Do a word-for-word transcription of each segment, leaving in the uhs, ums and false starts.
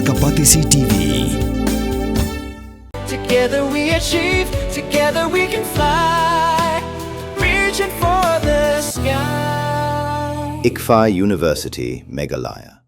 Ka Batesi T V. Together we achieve, together we can fly. Reaching for the sky. ICFAI University, Meghalaya.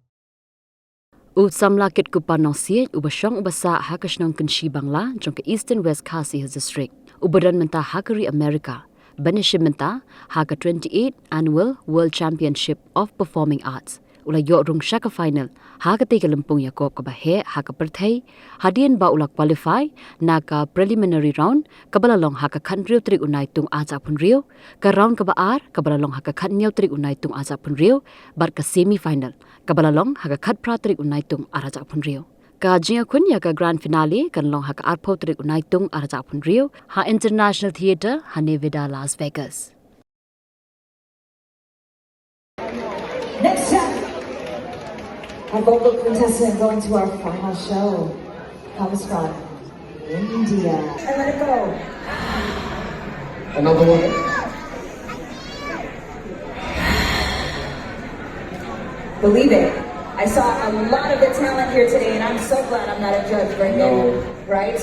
U samla Kitkupan Nongsiej uba shong uba sah ha ka shnong Kynshi Bangla jong ka Eastern West Khasi Hills District uba don mynta ha ka ri America ban ïashim bynta ha ka twenty-eighth Annual World Championship of Performing Arts u la ïoh rung sha ka final ha katei ka lympung ïakob kaba heh ha ka pyrthei hadien ba u la qualify na ka preliminary round kaba la long ha ka khathynriew tarik u Naitung arhajar arphew hynriew, ka round kaba ar kaba la long ha ka khathynñiew tarik u Naitung arhajar arphew hynriew bad ka semi final kaba la long ha ka khatphra tarik u Naitung arhajar arphew hynriew. Ka jingïakhun ïa ka grand finale kan long ha ka arphew tarik u Naitung arhajar arphew hynriew ha International Theatre ha Nevada, Las Vegas. Next up, our vocal contestant going to our final show comes from India. And let it go. Another one. Believe it. I saw a lot of the talent here today, and I'm so glad I'm not a judge right now. No. Right?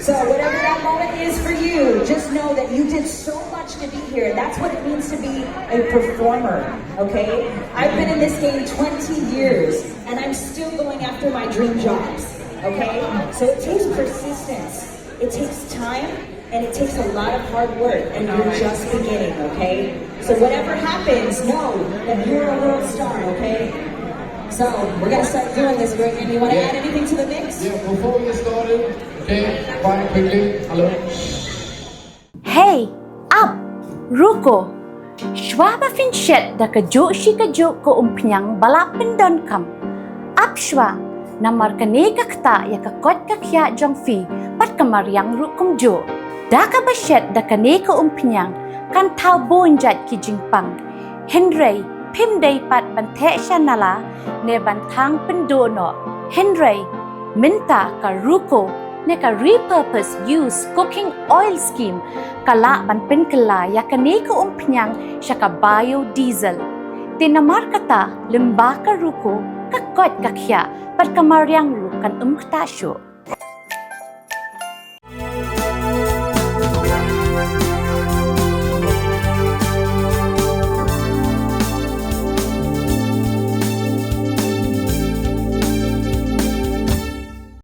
So, whatever that moment is for you, just know that you did so much to be here. That's what it means to be a performer, okay? I've been in this game twenty years, and I'm still going after my dream jobs, okay? So, it takes persistence, it takes time, and it takes a lot of hard work, and you're just beginning, okay? So, whatever happens, know that you're a world star, okay? So, we're gonna start doing this, Brittany. You wanna Yeah. add anything to the mix? Yeah, before we get started, okay, quiet quickly. Hello. Hei, ap, ruko. Shuwa ba phin shet da kajuh shi kajuh ka umphniang ba la pyndonkam, ap shuwa, namar kane ka ktah ïa ka koit ka khiah jong phi bad ka mariang ruh kumjuh. Da kaba shet da kane ka umphniang kan thaw bun jait ki jingpang. Hynrei phim dei pat ban theh sha nala ne ban thang pynduh noh. Hynrei mynta ka ruko ne ka repurpose use cooking oil scheme ka lah ban pynkylla ïa kane ka umphniang sha ka biodiesel. Te namar kata, lyngba ka ruko, ka koit ka khiah bad ka mariang ruh kan ym ktah shuh.